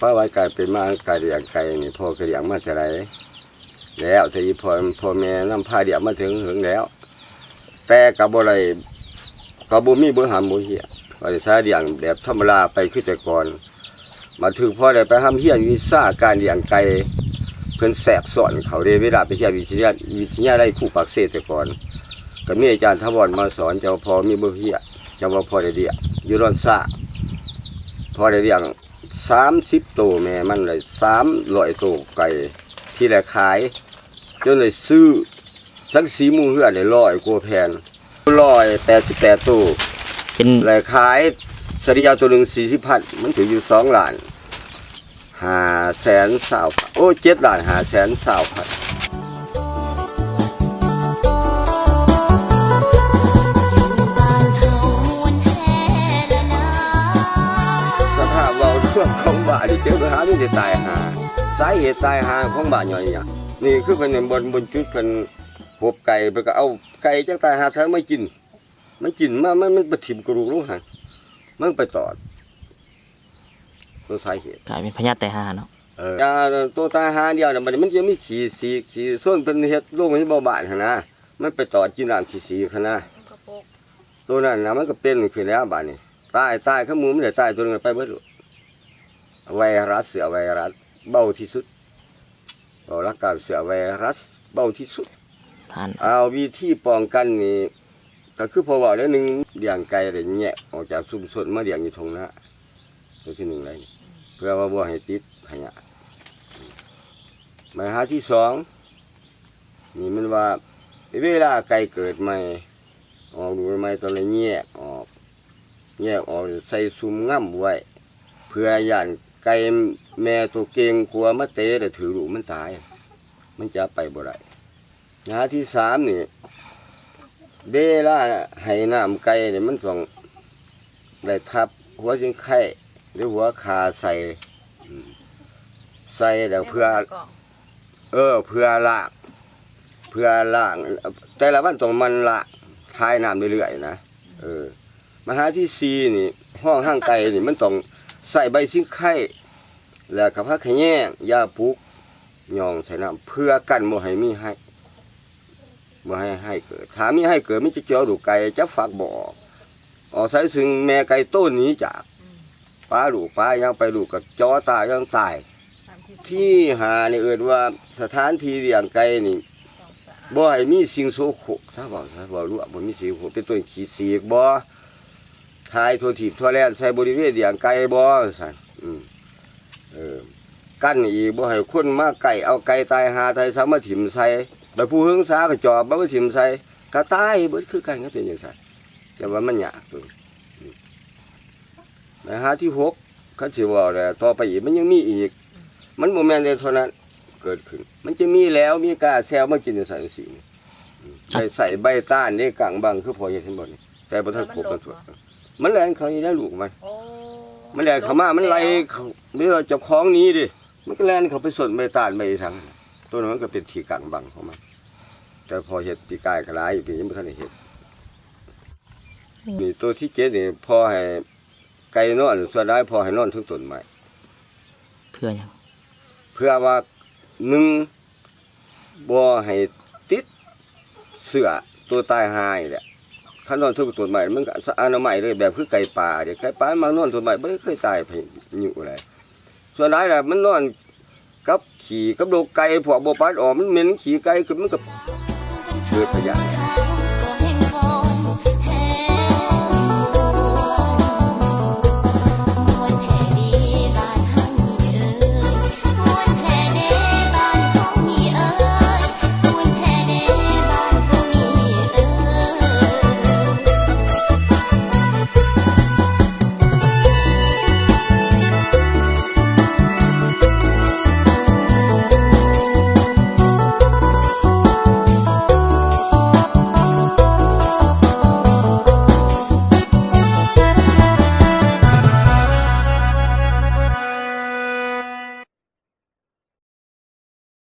ປະຫວັດການເປັນມາການລ້ຽງໄກ່ນີ້ ພໍ່ກໍລ້ຽງມາແຕ່ໃດແລ້ວ ແຕ່ອີ່ພໍ່ ພໍ່ແມ່ນຳພາລ້ຽງມາເຖິງເຫິງແລ້ວ ແຕ່ກໍບໍ່ໄດ້ ກໍບໍ່ມີບົດຮ່ຳບົດຮຽນ ວ່າສາລ້ຽງແບບທຳມະດາໄປຄືແຕ່ກ່ອນ. ມາຖືກພໍໄດ້ໄປຮ່ຳຮຽນວິຊາການລ້ຽງໄກ່ ເພິ່ນແຊກຊ້ອນເຂົ້າເດ້ ເວລາໄປຮຽນວິທະຍາ ວິທະຍາໄລຄູປາກເຊແຕ່ກ່ອນ ກໍມີອາຈານຖາວອນມາສອນ ເຈົ້າພໍ່ມີບົດຮຽນ ເຈົ້າວ່າພໍ່ໄດ້ລ້ຽງຢູ່ດອນຊ້າງ ພໍ່ໄດ້ລ້ຽງສາມສິບໂຕ ແມ່ມັນໄດ້ສາມຮ້ອຍໂຕໄກ່ ທີ່ໄດ້ຂາຍ ຈົນໄດ້ຊື້ສັງກະສີມຸງເຮືອນໄດ້ຮ້ອຍກວ່າແຜ່ນ ຮ້ອຍແປດສິບແປດໂຕ ເປັນ ໄດ້ຂາຍສະເລ່ຍໂຕໜຶ່ງສີ່ສິບພັນ ມັນຖືກຢູ່ສອງລ້ານຫ້າແສນຊາວ ໂອ້ ເຈັດລ້ານຫ້າແສນຊາວພັນ. ສະພາບເວົ້າລວມຂອງບ້ານນີ້ ເຈົ້າໄປຫາມີແຕ່ຕາຍຫ່າ ສາເຫດຕາຍຫ່າຂອງບ້ານຍ້ອນອີ່ຫຍັງ? ນີ້ຄືເພິ່ນບ່ອນ ບ່ອນຈຸດເພິ່ນຫົບໄກ່ ເພິ່ນກໍເອົາໄກ່ຈາກຕາຍຫ່າທາງມາກິນ ມັນກິນມາ ມັນ ມັນໄປຖິ້ມກະດູກລົງຫັ້ນ ມັນໄປຕອດ ໂຕສາເຫດ ກາຍເປັນພະຍາດຕາຍຫ່າເນາະ. ເອີ ໂຕຕາຍຫ່າດຽວນະ ບັດນີ້ມັນຈະມີຂີ້ສີກ ຂີ້ໂຊນ ເພິ່ນເຮັດໂລງເຮັດບໍ່ບ້ານຫັ້ນນະ ມັນໄປຕອດກິນນ້ຳຂີ້ສີກຫັ້ນນະ ໂຕນັ້ນນະ ມັນກໍເປັນຂຶ້ນແລ້ວບາດນີ້ ຕາຍ ຕາຍ ຄັນໝູ່ມັນໄດ້ຕາຍໂຕໜຶ່ງໄປເບິດໂລດ. ໄວຣັສ ເຊື້ອໄວຣັສເບົາທີ່ສຸດ ເວົ້າຫຼັກການເຊື້ອໄວຣັສເບົາທີ່ສຸດ ຜ່ານ ເອົາ ວິທີປ້ອງກັນນີ້ ກໍຄືພໍ່ເວົ້າແລ້ວ ໜຶ່ງ ລ້ຽງໄກ່ໄດ້ແຍກອອກຈາກຊຸມຊົນມາລ້ຽງຢູ່ທົ່ງນາ ໂຕທີໜຶ່ງເລີຍ ເພື່ອວ່າບໍ່ໃຫ້ຕິດພະຍາດ. ບັນຫາທີສອງນີ້ ມັນວ່າເວລາໄກ່ເກີດໃໝ່ ອອກລູກໃໝ່ ຕ້ອງໄດ້ແຍກອອກ ແຍກອອກໃສ່ຊຸມງຳໄວ້ ເພື່ອຢ້ານໄກ່ແມ່ໂຕເກັ່ງກວ່າມາເຕະ ແລ້ວຖືກລູກມັນຕາຍ ມັນຈະໄປບໍ່ໄດ້. ບັນຫາທີສາມນີ້ ເວລາໃຫ້ນ້ຳໄກ່ນີ້ ມັນຕ້ອງໄດ້ທັບຫົວຊິງໄຄ ຫຼື ຫົວຂ່າໃສ່ ອືມ ໃສ່ແລ້ວເພື່ອ ເອີ ເພື່ອລ້າງ ເພື່ອລ້າງ ແຕ່ລະວັນຕ້ອງໝັ່ນລ້າງ ຖ່າຍນ້ຳເລື້ອຍໆນະ. ເອີ ບັນຫາທີສີ່ນີ້ ຮອງຮາງໄກ່ນີ້ ມັນຕ້ອງໃຊ້ໃບຊິງໄຄ ແລ້ວກໍຜັກຂະແຍງ ຢາປຸກ ຫຍ້ອງໃສ່ນ້ຳ ເພື່ອກັນບໍ່ໃຫ້ມີໄຮ ບໍ່ໃຫ້ໄຮເກີດ. ຖ້າມີໄຮເກີດ ມັນຈະເຈາະລູກໄກ່ ຈະຟັກບໍ່ອອກ. ອອກສາຍຊຶ່ງແມ່ໄກ່ໂຕໜີຈາກ ອືມ ປາລູກປາຫຍັງໄປ ລູກກໍເຈາະຕາຫຍັງຕາຍ. ທີຫ້ານີ້ເອີ້ນວ່າສະຖານທີ່ລ້ຽງໄກ່ນີ້ ບໍ່ໃຫ້ມີສິ່ງໂສໂຄກ ຊະ ເວົ້າຊະ ເວົ້າລວມ ບໍ່ມີສິ່ງໂສໂຄກ ເປັນຕົ້ນຂີ້ສີກບໍ່ ຖ່າຍທົ່ວທີບທົ່ວແລນໃສ່ບໍລິເວນລ້ຽງໄກ່ບໍ່ ວ່າຊັ້ນ. ອືມ ເອີ ກັນອີກ ບໍ່ໃຫ້ຄົນມາໃກ້ ເອົາໄກ່ຕາຍຫ່າຕາຍສັງມາຖິ້ມໃສ່ ແລ້ວຜູ້ເຫິງສາກໍຈອບມາຖິ້ມໃສ່ ກໍຕາຍເບິດຄືກັນ ກໍເປັນຈັ່ງຊັ້ນ. ແຕ່ວ່າມັນຍາກຕົວນີ້ ບັນຫາທີຫົກ ຄັນຊິເວົ້າແລ້ວ ຕໍ່ໄປອີກ ມັນຍັງມີອີກ ມັນບໍ່ແມ່ນແຕ່ເທົ່ານັ້ນເກີດຂຶ້ນ ມັນຈະມີແຫຼວ ມີກ້າແຊວມາກິນຈັ່ງຊັ້ນຈັ່ງຊີ້ນີ້ ອືມ ໃຊ້ ໃຊ້ໃບຕານເດ້ ກາງບັງ ຄືພໍ່ເຮັດ ເຫັນບໍ່ນີ້ ແຕ່ບໍ່ທັນຄົບມັນຕົວະ ມັນແລ່ນເຂົ້ານີ້ແຫຼະລູກມັນ ໂອ້ ມັນແລ່ນເຂົ້າມາ ມັນໄລ່ເຂົ້າ ເວລາເຈົ້າຂອງໜີເດ້ ມັນກໍແລ່ນເຂົ້າໄປຊົນໃບຕານໃບສັງ ໂຕນັ້ນມັນກໍເປັນທີ່ກາງບັງຂອງມັນ. ແຕ່ພໍ່ເຮັດປີກາຍກໍຫຼາຍປີ ຍັງບໍ່ທັນໄດ້ເຮັດ. ນີ້ໂຕທີເຈັດນີ້ ພໍ່ໃຫ້ໄກ່ນອນ ສ່ວນຫຼາຍພໍ່ໃຫ້ນອນເທິງຕົ້ນໄມ້ ເພື່ອຫຍັງ? ເພື່ອວ່າ ໜຶ່ງ ບໍ່ໃຫ້ຕິດເຊື້ອໂຕຕາຍຫ່ານີ້ແຫຼະ. ຄັນນອນເທິງຕົ້ນໄມ້ ມັນກໍອະນາໄມເລີຍ ແບບຄືໄກ່ປ່າເດ້ ໄກ່ປ່າມັນມັກນອນຕົ້ນໄມ້ ບໍ່ເຄີຍຕາຍພະຍຸໃດ. ສ່ວນຫຼາຍລະມັນນອນກັບຂີ້ກັບລົກໄກ່ ພວກບໍ່ປັດອອກ ມັນເໝັນຂີ້ໄກ່ຂຶ້ນ ມັນກໍເກີດພະຍາດ.